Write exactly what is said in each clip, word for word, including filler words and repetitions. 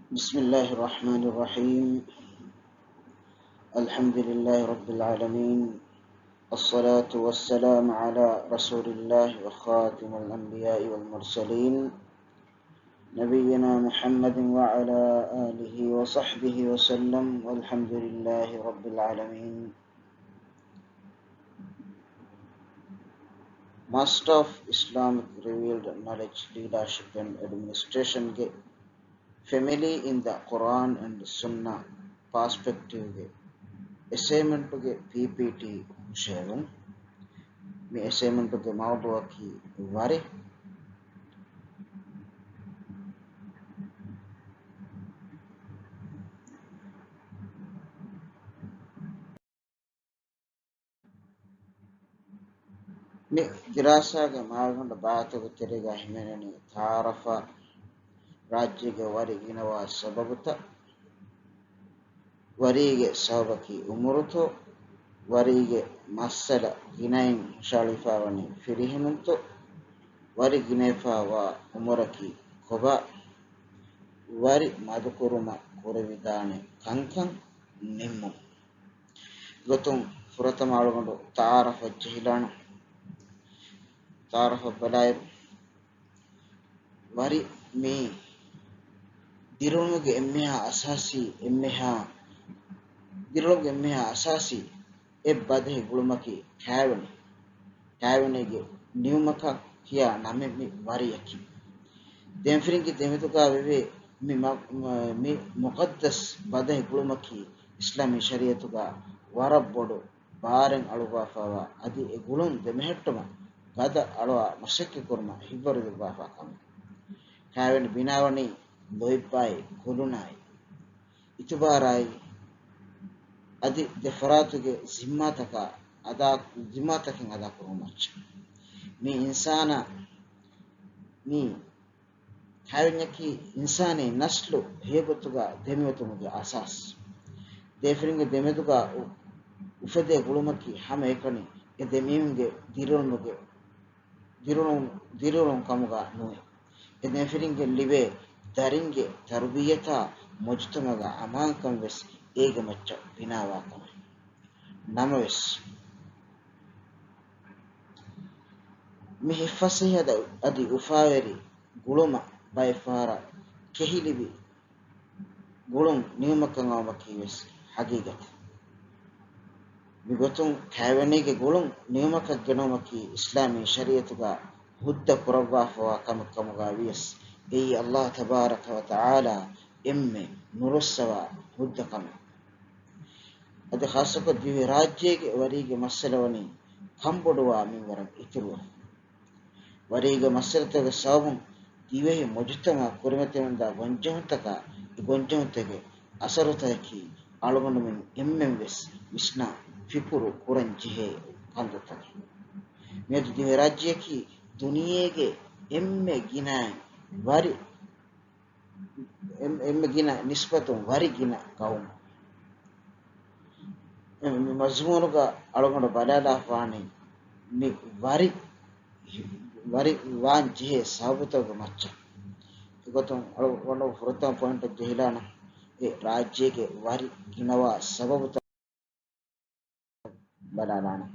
بسم الله الرحمن الرحيم. الحمد لله رب العالمين. الصلاة والسلام على رسول الله وخاتم الأنبياء والمرسلين، نبينا محمد وعلى آله وصحبه وسلم، والحمد لله رب العالمين. Master of Islamic Revealed Knowledge, Leadership and Administration ގެ Family in the Quran and Sunnah Perspective ގެ އެސައިމަންޓުގެ ޕީޕީޓީ ހުށަހެޅުން. މި އެސައިމަންޓުގެ މައުޟޫއަކީ ވަރި. މި ދިރާސާގެ މާގަނޑު ބައިތުގެ ތެރޭގަ ހިމެނެނީ ތަޢާރަފަށް ރާއްޖޭގެ ވަރި ގިނަވާ ސަބަބުތައް، ވަރީގެ ސަބަބަކީ އުމުރުތޯ، ވަރީގެ މައްސަލަ ގިނައިން ހުށަހަޅިފައިވަނީ ފިރިހެނުންތޯ، ވަރި ގިނަވެފައިވާ އުމުރަކީ ކޮބާ، ވަރި މަދުކުރުމަށް ކުރެވިދާނެ ކަންކަން ނިންމުން. ގޮތުން ފުރަތަމަ އަޅުގަނޑު ތަޢާރަފަށް ޖެހިލާނަން. ތަޢާރަފަށް ބަލާއިރު، ވަރި މީ ދިރިއުޅުމުގެ އެންމެހާ އަސާސީ، އެންމެހާ، ދިރިއުޅުމުގެ އެންމެހާ އަސާސީ އެއް ބަދަހި ގުޅުމަކީ ކާވެނި. ކާވެނީގެ ނިމުމަކަށް ކިޔާ ނަމެއް މި ވަރިއަކީ. ދެމަފިރިންގެ ދެމެދުގަ ވެވޭ މި މަ-، މަ-، މި މުޤައްދަސް ބަދަހި ގުޅުމަކީ އިސްލާމީ ޝަރީޢަތުގަ ވަރަށް ބޮޑު ބާރެއް އަޅުއްވާފައިވާ، އަދި އެ ގުޅުން ދެމެހެއްޓުމަށް ގަދަ އަޅުވާ މަސައްކަތް ކުރުމަށް ހިތްވަރުދީފައިވާ ކަމެއް. ކާވެނި ބިނާވަނީ ލޯތްބާއި ކުލުނާއި އިތުބާރާއި އަދި ދެ ފަރާތުގެ ޒިންމާތަކާ އަދާ، ޒިންމާތަކެއް އަދާކުރުމަށް. މި އިންސާނާ، މި ކާވެންޏަކީ އިންސާނީ ނަސްލު ހެޔޮގޮތުގަ ދެމިއޮތުމުގެ އަސާސް. ދެމަފިރިންގެ ދެމެދުގަ އު-، އުފެދޭ ގުޅުމަކީ ހަމައެކަނި އެ ދެމީހުންގެ ދިރިއުޅުމުގެ ދިރިއުޅުން، ދިރިއުޅުން ކަމުގަ ނުވޭ. އެ ދެމަފިރިންގެ ލިބޭ ދަރިންގެ ތަރުބިއްޔަތާ މުޖުތަމަޢުގަ އަމާންކަން ވެސް އޭގެ މައްޗަށް ބިނާވާ ކަމެއް. ނަމަވެސް، މި ހިތްފަސޭހަ އަދި އުފާވެރި ގުޅުމަށް ބައެއް ފަހަރަށް ކެހިލިވި ގުޅުން ނިމުމަކަށް އައުމަކީ ވެސް ހަގީގަތެއް. މިގޮތުން ކާވެނީގެ ގުޅުން ނިމުމަކަށް ގެނައުމަކީ އިސްލާމީ ޝަރީޢަތުގަ ހުއްދަ ކުރައްވާފައިވާ ކަމެއް ކަމުގަ ވިޔަސް، އެއީ ﷲ ތަބާރަކަ ވަ ތަޢާލާ އެންމެ ނުރުއްސަވާ ހުއްދަ ކަމެއް. އަދި ޚާއްޞަކޮށް ދިވެހިރާއްޖޭގެ ވަރީގެ މައްސަލަ ވަނީ ކަންބޮޑުވާ މިންވަރަށް އިތުރުވެ. ވަރީގެ މައްސަލަތަކުގެ ސަބަބުން ދިވެހި މުޖުތަމަޢަށް ކުރިމަތިވެމުންދާ ގޮންޖެހުންތަކާ، އެ ގޮންޖެހުންތަކުގެ އަސަރުތަކަކީ އަޅުގަނޑުމެން އެންމެން ވެސް ވިސްނާ ފިކުރު ކުރަން ޖެހޭ ކަންތައްތަކެއް. މިއަދު ދިވެހިރާއްޖެއަކީ ދުނިޔޭގެ އެންމެ ގިނަ ވަރި އެން-، އެންމެ ގިނަ ނިސްބަތުން ވަރި ގިނަ ގައުމު. މި މަޒުމޫނުގަ އަޅުގަނޑު ބަލާލާފާނީ މި ވަރި، ވަރި ވާން ޖެހޭ ސަބަބުތަކުގެ މައްޗަށް. އެގޮތުން އަޅުގަނޑު ފުރަތަމަ ޕޮއިންޓަށް ޖެހިލާނަން، އެ ރާއްޖޭގެ ވަރި ގިނަވާ ސަބަބުތައް ބަލާލާނަން.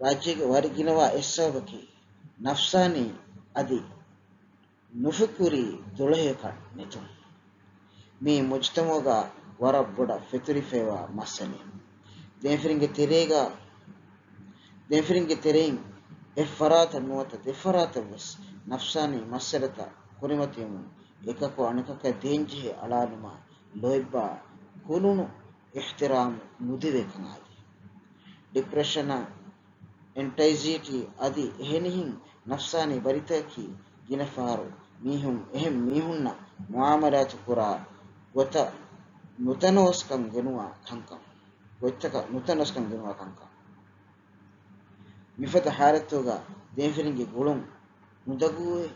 ރާއްޖޭގެ ވަރި ގިނަވާ އެއް ސަބަބަކީ ނަފްސާނީ އަދި ނުފިކުރީ ދުޅަހެޔޮކަން ނެތުން. މީ މުޖުތަމަޢުގަ ވަރަށް ބޮޑަށް ފެތުރިފައިވާ މައްސަލައެއް. ދެމަފިރިންގެ ތެރޭގަ، ދެމަފިރިންގެ ތެރެއިން އެއް ފަރާތަށް ނުވަތަ ދެ ފަރާތަށް ވެސް ނަފްސާނީ މައްސަލަތައް ކުރިމަތިވެމުން އެކަކު އަނެކަކަށް ދޭންޖެހޭ އަޅާލުމާ ލޯތްބާ ކުލުނު އިޙްތިރާމު ނުދެވޭކަން އާދޭ. ޑިޕްރެޝަނާ، އެންގްޒައިޓީ އަދި އެހެނިހެން ނަފްސާނީ ވަރިތަކަކީ ގިނަ ފަހަރު މީހުން އެހެން މީހުންނަށް މުޢާމަލާތު ކުރާ ގޮތަށް ނުތަނަވަސްކަން ގެނުވާ ކަންކަން، ގޮތްތަކަށް ނުތަނަވަސްކަން ގެނުވާ ކަންކަން. މިފަދަ ޙާލަތުގަ ދެމަފިރިންގެ ގުޅުން ނުދަގޫވެ،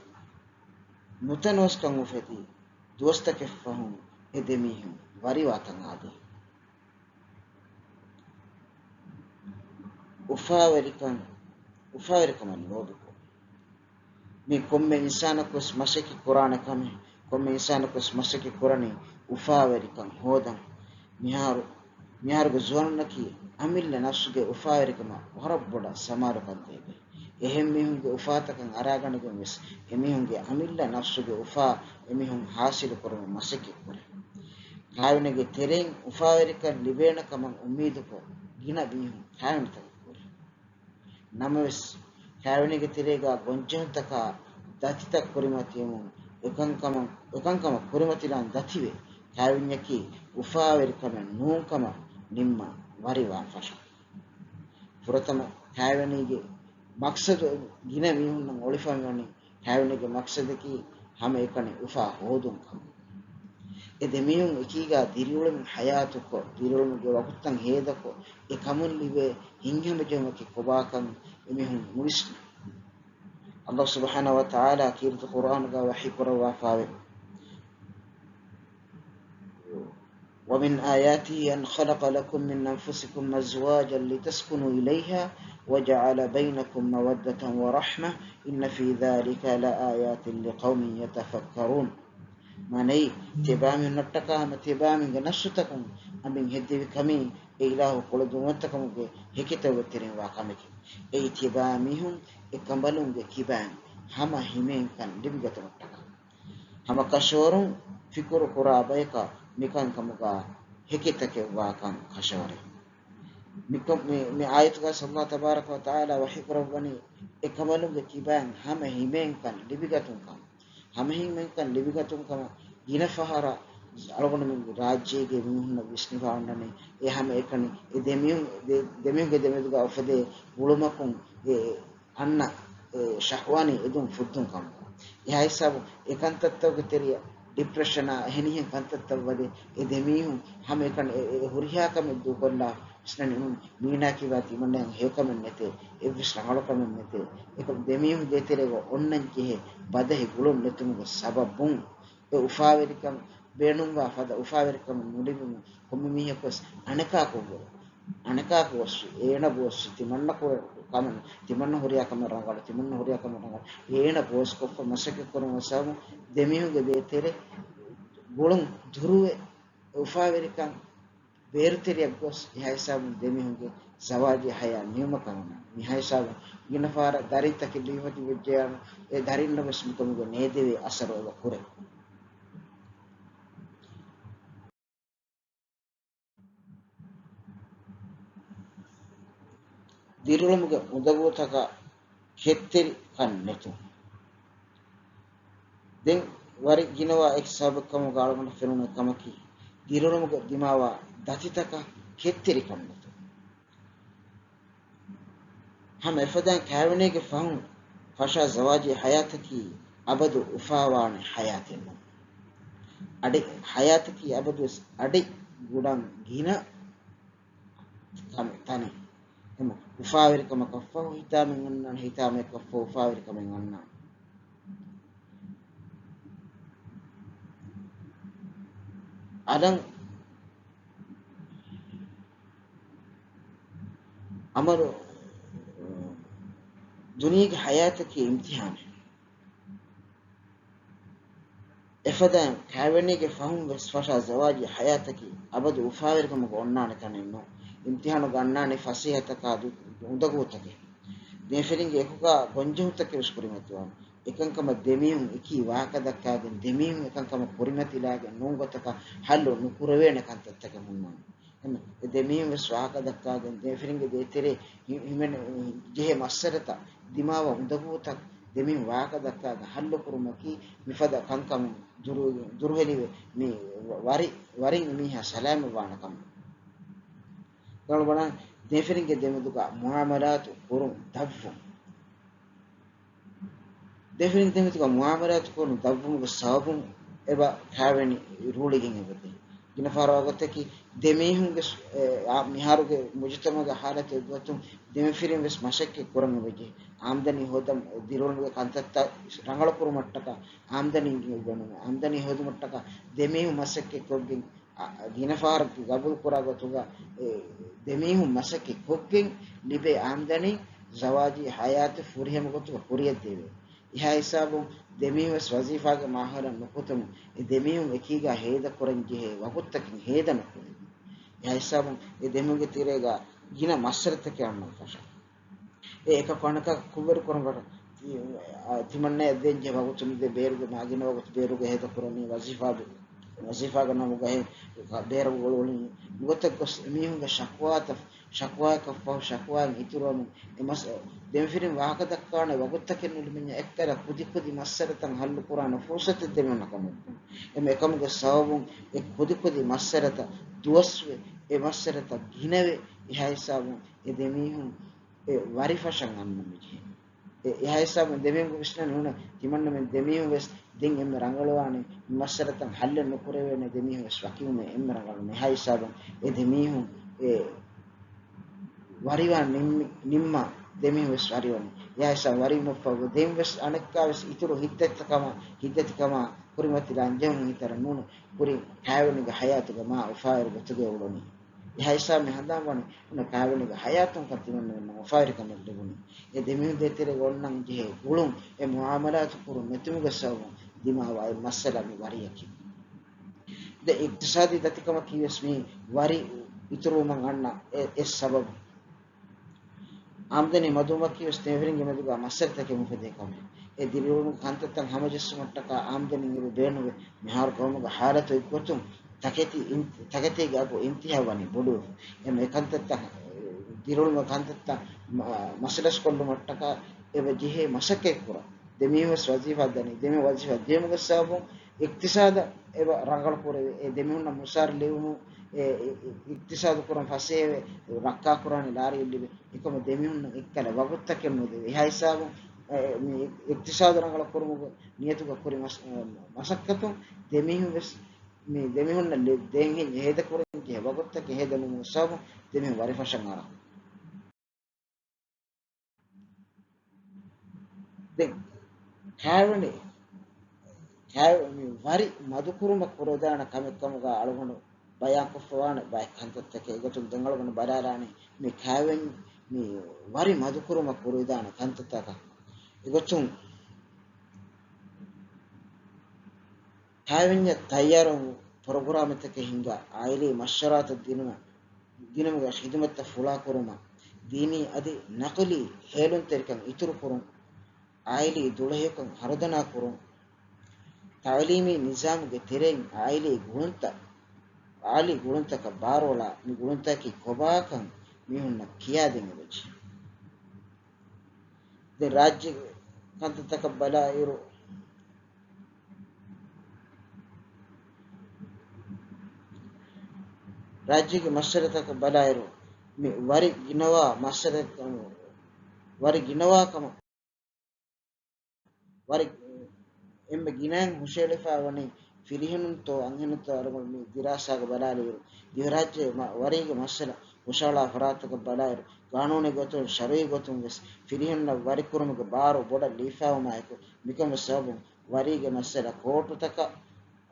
ނުތަނަވަސްކަން އުފެދި، ދުވަސްތަކެއް ފަހުން އެ ދެމީހުން ވަރިވާތަން އާދޭ. އުފާވެރިކަން، އުފާވެރިކަމަށް ލޯބިކޮށް، މީ ކޮންމެ އިންސާނަކުވެސް މަސައްކަތް ކުރާނެ ކަމެއް. ކޮންމެ އިންސާނަކުވެސް މަސައްކަތް ކުރަނީ އުފާވެރިކަން ހޯދަން. މިހާރު، މިހާރުގެ ޒުވާނުންނަކީ އަމިއްލަ ނަފްސުގެ އުފާވެރިކަމަށް ވަރަށް ބޮޑަށް ސަމާލުކަން ދޭ ބައެއް. އެހެން މީހުންގެ އުފާތަކަށް އަރާގަނެގެން ވެސް އެމީހުންގެ އަމިއްލަ ނަފްސުގެ އުފާ އެމީހުން ހާސިލު ކުރުމަށް މަސައްކަތް ކުރޭ. ކާވެނީގެ ތެރެއިން އުފާވެރިކަން ލިބޭނެ ކަމަށް އުއްމީދުކޮށް ގިނަ މީހުން ކާވެނިތަކަށް ކުރޭ. ނަމަވެސް، ކާވެނީގެ ތެރޭގަ ގޮންޖެހުންތަކާ ދަތިތައް ކުރިމަތިވުމުން އެކަންކަމަށް، އެކަންކަމަށް ކުރިމަތިލާން ދަތިވެ، ކާވެންޏަކީ އުފާވެރިކަމެއް ނޫންކަމަށް ނިންމަން ވަރިވާން ފަށާ. ފުރަތަމަ ކާވެނީގެ މަޤްޞަދު ގިނަ މީހުންނަށް އޮޅިފަ މިވަނީ ކާވެނީގެ މަޤްޞަދަކީ ހަމައެކަނި އުފާ ހޯދުން ކަމަށް. އެ ދެމީހުން އެކީގަ ދިރިއުޅެމުން ޙަޔާތުކޮށް، ދިރިއުޅެމުގެ ވަގުތުތައް ހޭދަކޮށް، އެ ކަމުން ލިބޭ ހިތްހަމަޖެހުމަކީ ކޮބާކަން އެމީހުން ނުވިސްނޭ. އައްލާހު ސުބްޙާނަހޫ ވަތަޢާލާ ކީރިތި ޤުރްއާނުގަ ވަޙީ ކުރައްވާފައިވޭ. ومن آياته أن خلق لكم من أنفسكم أزواجا لتسكنوا إليها وجعل بينكم مودة ورحمة إن في ذلك لآيات لقوم يتفكرون. މާނައީ، ތިޔަބައިމީހުންނަށްޓަކާ ހަމަ ތިޔަބައިމީހުންގެ ނަފްސުތަކުން އަނބިން ހެއްދެވި ކަމީ އެ އިލާހު ކުޅަދުންވަންތަކަމުގެ ހެކިތަކުގެ ތެރެއިން ވާ ކަމެކޭ. އެއީ ތިޔަބައިމީހުން އެ ކަނބަލުންގެ ކިބައިން ހަމަ ހިމޭންކަން ލިބިގަތުމަށްޓަކާ. ހަމަ ކަށަވަރުން ފިކުރު ކުރާ ބަޔަކަށް މިކަންކަމުގަ ހެކިތަކެއް ވާކަން ކަށަވަރޭ. މިކަ-، މި، މި އާޔަތުގަ އައްލާހު ތަބާރަކަ ވަތަޢާލާ ވަޙީ ކުރައްވަނީ އެ ކަނބަލުންގެ ކިބައިން ހަމަ ހިމޭންކަން ލިބިގަތުން ކަމަށް. ހަމަ ހިމޭންކަން ލިބިގަތުން ކަމަށް ގިނަ ފަހަރަށް އަޅުގަނޑުމެންގެ ރާއްޖޭގެ މީހުންނަށް ވިސްނިފަ އޮންނަނީ އެ ހަމަ އެކަނި އެ ދެމީހުން، ދެ-، ދެމީހުންގެ ދެމެދުގަ އުފެދޭ ގުޅުމަކުން އެ އަންނަ އެ ޝަހްވާނީ އެދުން ފުއްދުން ކަމުގަ. އެހާ ހިސާބު އެ ކަންތައްތަކުގެ ތެރެއަށް ޑިޕްރެޝަނާ އެހެނިހެން ކަންތައްތައް ވަދެ އެ ދެމީހުން ހަމަ އެކަނި އެ، އެ ހުރިހާ ކަމެއް ދޫކޮށްލާ ވިސްނަނީ އުން މީނާ ކިބާ ތިމަންނައަށް ހެޔޮކަމެއް ނެތޭ، އެއްވެސް ރަނގަޅުކަމެއް ނެތޭ. އެކަމް ދެމީހުން ދޭތެރޭގަ އޮންނަން ޖެހޭ ބަދަހި ގުޅުން ނެތުމުގެ ސަބަބުން އެ އުފާވެރިކަން ބޭނުންވާ ފަދަ އުފާވެރިކަމެއް ނުލިބުމުން ކޮންމެ މީހަކުވެސް އަނެކާ ކޮށްގެން، އަނެކާ ގޯސްވި، އޭނަ ގޯސްވި، ތިމަންނަ ކުރެ ކަމެއް، ތިމަންނަ ހުރިހާ ކަމެއް ރަނގަޅު، ތިމަންނަ ހުރިހާ ކަމެއް ރަނގަޅު، އޭނަ ގޯސްކޮށްފަ މަސައްކަތް ކުރުމުގެ ސަބަބުން ދެމީހުންގެ ދޭތެރޭ ގުޅުން ދުރުވެ، އުފާވެރިކަން ބޭރުތެރެއަށް ގޮސް، އެހާ ހިސާބުން ދެމީހުންގެ ޒަވާޖީ ޙަޔާތް ނިމުމަކަށް އޮންނާނެ. މިހާ ހިސާބުން ގިނަ ފަހަރަށް ދަރިންތަކެއް ލިބިފަތި ވެއްޖެޔާ، އެ ދަރިންނަށް ވެސް މިކަމުގެ ނޭދެވޭ އަސަރު އެބަ ކުރޭ. ދިރިއުޅުމުގެ އުނދަގޫތަކަށް ކެތްތެރިކަން ނެތުން. ދެން ވަރި ގިނަވާ އެއް ސަބަބެއް ކަމުގަ އަޅުގަނޑަށް ފެނުނު އެއް ކަމަކީ، ދިރިއުޅުމުގަ ދިމާވާ ދަތިތަކަށް ކެތްތެރިކަން ނެތުން. ހަމަ އެފަދައިން ކާވެނީގެ ފަހުން ފަށާ ޒަވާޖީ ޙަޔާތަކީ އަބަދު އުފާވާނެ ޙަޔާތެއް ނޫން. އަޑި ޙަޔާތަކީ އަބަދުވެސް އަޑި ގުޑަން ގިނަ ކަމެއް ތަނެއް. އެމަ އުފާވެރިކަމަކަށްފަހު ހިތާމައެއް އަންނާނެ، ހިތާމައަކަށްފަހު އުފާވެރިކަމެއް އަންނާނެ. އަލަން އަމަރު ދުނިޔޭގެ ޙަޔާތަކީ އިމްތިޙާނެއް. އެފަދައިން ކާވެނީގެ ފަހުން ވެސް ފަށާ ޒަވާޖީ ޙަޔާތަކީ އަބަދު އުފާވެރިކަމުގަ އޮންނާނެ ތަނެއް ނޫން. އިމްތިޙާނުގަ އަންނާނެ ފަސޭހަތަކާ ދު-، އުނދަގޫތަކެއް. ދެންފިރިންގެ އެކުގަ ގޮންޖެހުންތަކެއް ވެސް ކުރިމަތިވާނެ. އެކަންކަމަށް ދެމީހުން އެކީ ވާހަކަ ދައްކާގެން، ދެމީހުން އެކަންކަމަށް ކުރިމަތިލާގެން ނޫން ގޮތަކަށް ހައްލު ނުކުރެވޭނެ ކަންތައްތަކެއް ހުންނާނެ. އެމަ، އެ ދެމީހުން ވެސް ވާހަކަ ދައްކާގެން ދެންފިރިންގެ ދޭތެރޭ ހި-، ހިމެނެ-، ޖެހޭ މައްސަލަތައް ދިމާވާ އުނދަގޫތައް ދެމީހުން ވާހަކަ ދައްކާގެން ހައްލު ކުރުމަކީ މިފަދަ ކަންކަމުން ދުރު-، ދުރުހެލިވެ މި ވަ-، ވަރި-، ވަރިން މީހާ ސަލާމަތްވާނެ ކަމަށް. ދެން ބަލަން، ދެންފިރިންގެ ދެމެދުގަ މުޢާމަލާތު ކުރުން ދަށްވުން. ދެންފިރިން ދެމެދުގަ މުޢާމަލާތު ކުރުން ދަށްވުމުގެ ސަބަބުން އެބަ ކާވެނި ރޫޅިގެން އެބަދޭ. ގިނަ ފަހަރަށް ވަގުތަކީ ދެމީހުންގެ ސު-، އެ، އާ، މިހާރުގެ މުޖުތަމަޢުގެ ހާލަތު އެއްގޮތުން ދެމެފިރިން ވެސް މަސައްކަތް ކުރަން އެބަޖެހޭ. އާމްދަނީ ހޯދަން ދިރިއުޅުމުގެ ކަންތައްތައް ރަނގަޅު ކުރުމަށްޓަކާ އާމްދަނީ އެނގެން އުޅެނުމެއް. އާމްދަނީ ހޯދުމަށްޓަކާ ދެމީހުން މަސައްކަތް ކޮށްގެން އަ، ގިނަ ފަހަރަކު ގަބޫލު ކުރާ ގޮތުގަ، އެ، ދެމީހުން މަސައްކަތް ކޮށްގެން ލިބޭ އާމްދަނީ ޒަވާޖީ ޙަޔާތެއް ފުރިހަމަ ގޮތުގަ ކުރިއަށް ދެވޭ. އެހާ ހިސާބުން ދެމީހުން ވެސް ވަޒީފާގެ މާހަރަށް ނުކުތުމުން، އެ ދެމީހުން އެކީގާ ހޭދަކުރަން ޖެހޭ ވަގުތުތަކެއް ހޭދަ ނުކުރެވުނު. އެހާ ހިސާބުން އެ ދެމީހުންގެ ތެރޭގާ ގިނަ މައްސަލަތަކެއް އަންނަން ފަށާ. އެ އެކަކު އަނެކަކަށް ކުށްވެރި ކުރަން ވަރަށް ތި-، އާ، ތިމަންނައަށް ދޭން ޖެހޭ ވަގުތު ނުދޭ، ބޭރުގެ މާ ގިނަ ވަގުތު ބޭރުގަ ހޭދަކުރަނީ ވަޒީފާގެ، ވަޒީފާގެ ނަމުގައި ބޭރުގަ އުޅުނީ. ނުވަތަ ގޮސް އެމީހުންގެ ޝަކުވާތައް، ޝަކުވާއަކަށް ފަހު ޝަކުވާއެއް އިތުރުވަމުން އެ މަސް-، ދެންފިރިން ވާހަކަ ދައްކާނެ ވަގުތުތަކެއް ނުލިބެންޏާ އެއްކަލަ ކުދިކުދި މައްސަލަތައް ހައްލުކުރާނެ ފުރުސަތެއް ދެމީހުންނަކަށް ނުލިބުނު. އެމަ އެކަމުގެ ސަބަބުން އެ ކުދިކުދި މައްސަލަތައް ދުވަސްވެ، އެ މައްސަލަތައް ގިނަވެ، އެހާ ހިސާބުން އެ ދެމީހުން އެ ވަރިފަށަށް އަންނަން މިޖެހޭ. އެ، އެހާ ހިސާބުން ދެމީހުންގެ ވިސްނަން ނޫން، ތިމަންނަމެން ދެމީހުން ވެސް ދެން އެންމެ ރަނގަޅުވާނެ، މައްސަލަތައް ހައްލެއް ނުކުރެވޭނެ، ދެމީހުން ވެސް ވަކިވުމެއް އެންމެ ރަނގަޅު. އެހާ ހިސާބުން އެ ދެމީހުން އެ ވަރިވާން ނިންމި-، ނިންމާ ދެމީހުން ވެސް ވަރިވަނީ. އެހާ ހިސާބުން ވަރިވުމަށްފަހު ދެން ވެސް އަނެއްކާ ވެސް އިތުރު ހިތްދަތިކަމާ، ހިތްދަތިކަމާ ކުރިމަތިލާން ޖެހުނު ހިތަރަ ނޫން، ކުރިން ކައިވެނިގެ ހަޔާތުގަ މާ އުފާވެރި ގޮތުގައި އުޅުނީ. އެހާ ހިސާބުން މި ހަނދާން ވަނީ، އަންނަ ކައިވެނިގެ ހަޔާތުން ކަން ތިމަންނަމެންނަށް އުފާވެރިކަމެއް ލިބުނީ. އެ ދެމީހުން ދޭތެރޭގަ އޮންނަން ޖެހޭ ގުޅުން، އެ މުއާމަލާތު ކުރުން ނެތުމުގެ ސަބަބުން ދިމާވާ އެ މައްސަލަ މި ވަރިއަކީ. ދެ އިޤްތިޞާދީ ދަތިކަމަކީ ވެސް މި ވަރި އިތުރުވުމަށް އަންނަ އެ، އެއް ސަބަބު. އާމްދަނީ މަދުވުމަކީ ވެސް ދެމަފިރިންގެ މެދުގަ މައްސަލަތަކެއް އުފެދޭ ކަމެއް. އެ ދިރިއުޅުމުގެ ކަންތައްތައް ހަމަޖެއްސުމަށްޓަކާ އާމްދަނީ އެބަ ބޭނުންވޭ. މިހާރު ގައުމުގެ ހާލަތު އެއްގޮތުން ތަކެތި އިން-، ތަކެތީގެ އަގު އިންތިހާ ވަނީ ބޮޑުވެފަ. އެމަ އެ ކަންތައްތައް ދިރިއުޅުމުގެ ކަންތައްތައް މަ-، މަސަލަސްކޮށްލުމަށްޓަކާ އެބަ ޖެހޭ މަސައްކަތް ކުރަން. ދެމީހުން ވެސް ވަޒީފާ ދަނީ. ދެމީހުން ވަޒީފާ ދިޔުމުގެ ސަބަބުން އިޤްތިޞާދަށް އެބަ ރަނގަޅު ކުރެވޭ. އެ ދެމީހުންނަށް މުސާރަ ލިބުމުން އެ، އެ، އިޤްތިޞާދު ކުރަން ފަސޭހަވެ، ރައްކާކުރާނެ ލާރިއެއް ލިބޭ. އެކަމަށް ދެމީހުންނަށް އެއްކަލަ ވަގުތުތަކެއް ނުދެވޭ. އެހާ ހިސާބުން، އެ، މި އިޤްތިޞާދު ރަނގަޅު ކުރުމުގެ ނިޔަތުގަ ކުރި މަސް-، މަސައްކަތުން ދެމީހުން ވެސް މި ދެމީހުންނަށް ލި-، ދޭން ހި-، ހޭދަކުރަން ޖެހޭ ވަގުތުތަކެއް ހޭދަނުވުމުގެ ސަބަބުން ދެމީހުން ވަރިފަށަށް އަރާ. ދެން ކާވެނި، ކާވެ-، މި ވަރި މަދުކުރުމަށް ކުރެވިދާނެ ކަމެއް ކަމުގަ އަޅުގަނޑު ބަޔާންކޮށްފަވާނެ ބައެއް ކަންތައްތަކެއް. އެގޮތުން ދެން އަޅުގަނޑު ބަލާލާނީ މި ކާވެން މި ވަރި މަދުކުރުމަށް ކުރެވިދާނެ ކަންތައްތަކަށް. އެގޮތުން ކާވެންޏަށް ތައްޔާރު ޕްރޮގްރާމްތަކެއް ހިންގާ، އާއިލީ މަޝްވަރާތައް ދިނުމަށް، ދިނުމުގެ ޚިދުމަތްތައް ފުޅާކުރުމަށް، ދީނީ އަދި ނަޤުލީ ހޭލުންތެރިކަން އިތުރުކުރުން، އާއިލީ ދުޅަހެޔޮކަން ހަރުދަނާކުރުން، ތަޢުލީމީ ނިޒާމުގެ ތެރެއިން އާއިލީ ގުޅުންތައް، އާއިލީ ގުޅުންތަކަށް ބާރުއަޅާ، މި ގުޅުންތަކަކީ ކޮބާކަން މީހުންނަށް ކިޔާދޭން އެބަޖެހޭ. ދެން ރާއްޖޭގެ ކަންތައްތަކަށް ބަލާއިރު، ރާއްޖޭގެ މައްސަލަތަކަށް ބަލާއިރު، މި ވަރި ގިނަވާ މައްސަލަ، ވަރި ގިނަވާ ކަމަށް، ވަރި އެންމެ ގިނައިން ހުށައެޅިފައި ވަނީ ފިރިހެނުންތޯ އަންހެނުންތޯ އަޅުގަނޑު މި ދިރާސާގަ ބަލާލިއިރު، ދިވެހިރާއްޖޭ މަ-، ވަރީގެ މައްސަލަ ހުށަހަޅާ ފަރާތަކަށް ބަލާއިރު، ގާނޫނީ ގޮތުން، ޝަރުޢީ ގޮތުން ވެސް ފިރިހެނުންނަށް ވަރިކުރުމުގެ ބާރު ބޮޑަށް ލިބިފައިވުމާއެކު، މިކަމުގެ ސަބަބުން ވަރީގެ މައްސަލަ ކޯޓުތަކަށް،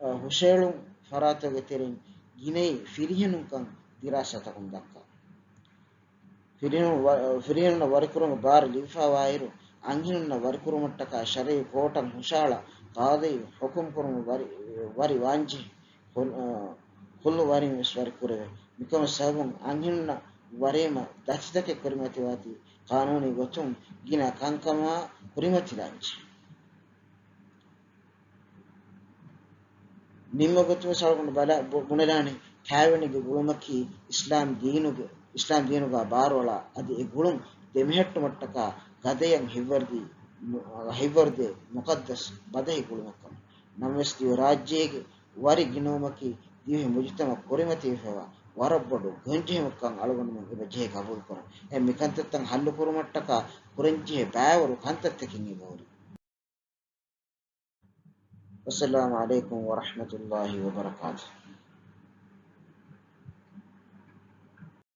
އަ، ހުށައެޅުން ފަރާތެއްގެ ތެރެއިން ގިނައީ ފިރިހެނުންކަން ދިރާސާތަކުން ދައްކާ. ފިރިހެނުން ވަ-، ފިރިހެނުންނަށް ވަރިކުރުމުގެ ބާރު ލިބިފައިވާއިރު، އަންހެނުންނަށް ވަރިކުރުމަށްޓަކާ ޝަރުޢީ ކޯޓަށް ހުށަހަޅާ ޤާޟީ ޙުކުމް ކުރުމުން ވަރި-، ވަރި ވާންޖެހޭ. ޚުލް-، އަ، ޚުލްވު ވަރީން ވެސް ވަރިކުރެވޭ. މިކަމުގެ ސަބަބުން އަންހެނުންނަށް ވަރީމަ ދަތިތަކެއް ކުރިމަތިވާތީ، ޤާނޫނީ ގޮތުން ގިނަ ކަންކަމާ ކުރިމަތިލާންޖެހޭ. ނިންމުމުގެ ގޮތުން ވެސް އަޅުގަނޑު ބަލާ-، ބު-، ބުނެލާނެ، ކާވެނިގެ ގުޅުމަކީ އިސްލާމް ދީނުގެ، އިސްލާމް ދީނުގާ ބާރުއަޅާ، އަދި އެ ގުޅުން ދެމެހެއްޓުމަށްޓަކާ ގަދަޔަށް ހިތްވަރުދީ، މު-، ހިތްވަރުދޭ މުޤައްދަސް ބަދަހި ގުޅުމެއްކަމަށް. ނަމަވެސް ދިވެހިރާއްޖޭގެ ވަރި ގިނަވުމަކީ ދިވެހި މުޖުތަމަޢަށް ކުރިމަތިވެފައިވާ ވަރަށް ބޮޑު ގޮންޖެހުމަކަށް އަޅުގަނޑުމެން އެބަ ޖެހޭ ގަބޫލުކުރަން. އެ މިކަންތައްތައް ހައްލުކުރުމަށްޓަކާ ކުރަންޖެހޭ ބައިވަރު ކަންތައްތަކެއް އެބަހުރި. والسلام عليكم ورحمة الله وبركاته.